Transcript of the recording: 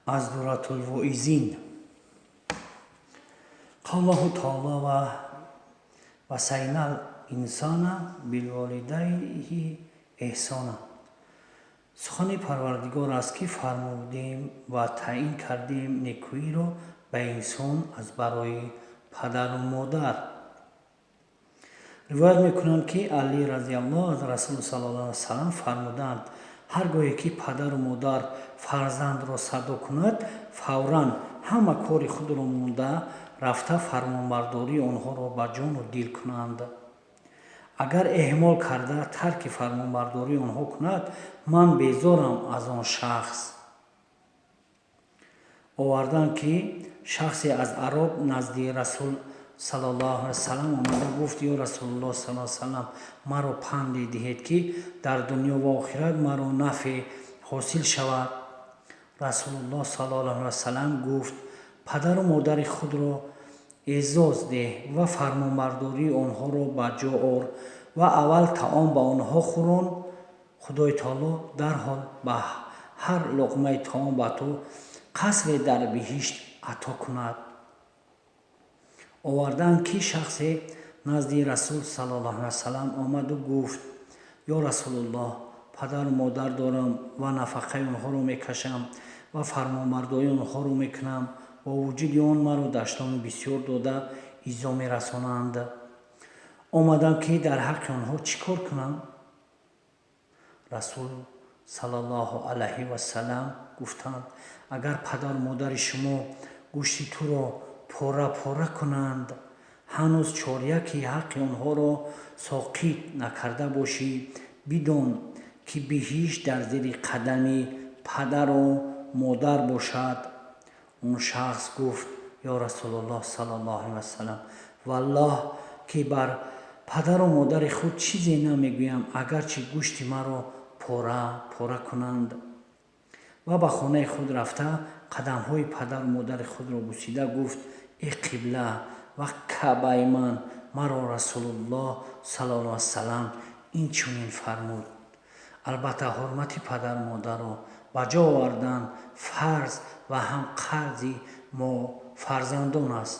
Аз Дуратулвоизин. Қавлаҳу таоло ва вассайнал инсона билволидайҳи эҳсона. Сухани Парвардигор аст, ки фармудем ва таъин кардем некӯиро ба инсон аз барои падару модар. Ривоят мекунанд, ки Алӣ разиаллоҳ аз Расул саллаллоҳу алайҳи васаллам фармуданд: ҳар гоҳе ки падару модар фарзандро садо кунад, фавран ҳама кори худро монда рафта, фармонбардории онҳоро ба ҷону дил кунанд. Агар эҳмол карда, тарки фармонбардории онҳо кунад, ман безорам аз он шахс. Оварданд, ки шахсе аз аъроб назди Расул саллаллоҳу алайҳи васаллам омада гуфт: «Ё Расулуллоҳ саллаллоҳу алайҳи васаллам, маро панде диҳед, ки дар дунё ва охират маро нафъе ҳосил шавад». Расулуллоҳ саллаллоҳу алайҳи васаллам гуфт: «Падару модари худро эъзоз деҳ ва фармонбардории онҳоро ба ҷо ор ва аввал таом ба онҳо хӯрон. Худои таоло дарҳол ба ҳар луқмаи таом ба ту қасре дар биҳишт ато кунад». Овардаанд, ки шахсе назди Расул саллаллоҳу алайҳи васаллам омаду гуфт: «Ё Расулуллоҳ, падару модар дорам ва нафақаи онҳоро мекашам ва фармонбардории онҳоро мекунам. Бо вуҷуди он маро дашноми бисёр дода изо мерасонанд. Омадам, ки дар ҳаққи онҳо чӣ кор кунам?» Расул саллаллоҳу алайҳи васаллам гуфтанд: «Агар падару модари шумо гӯшти туро пора пора кунанд, ҳанӯз чоряки ҳаққи онҳоро соқит накарда бошӣ, бидон, ки биҳишт дар зери қадами падару модар бошад». Он шахс гуфт: «Ё Расулуллоҳ саллаллоҳу алайҳи васаллам, валлоҳ, ки бар падару модари худ чизе намегӯям, агарчи гӯшти маро пора пора кунанд». Ва ба хонаи худ рафта, қадамҳои падару модари худро бусида гуфт: «Э қибла ва Каъбаи ман, маро Расулуллоҳ саллаллоҳу алайҳи васаллам ин чунин фармуд». Албатта, ҳурмати падару модарро ба ҷо овардан фарз ва ҳам қарзи мо фарзандон аст.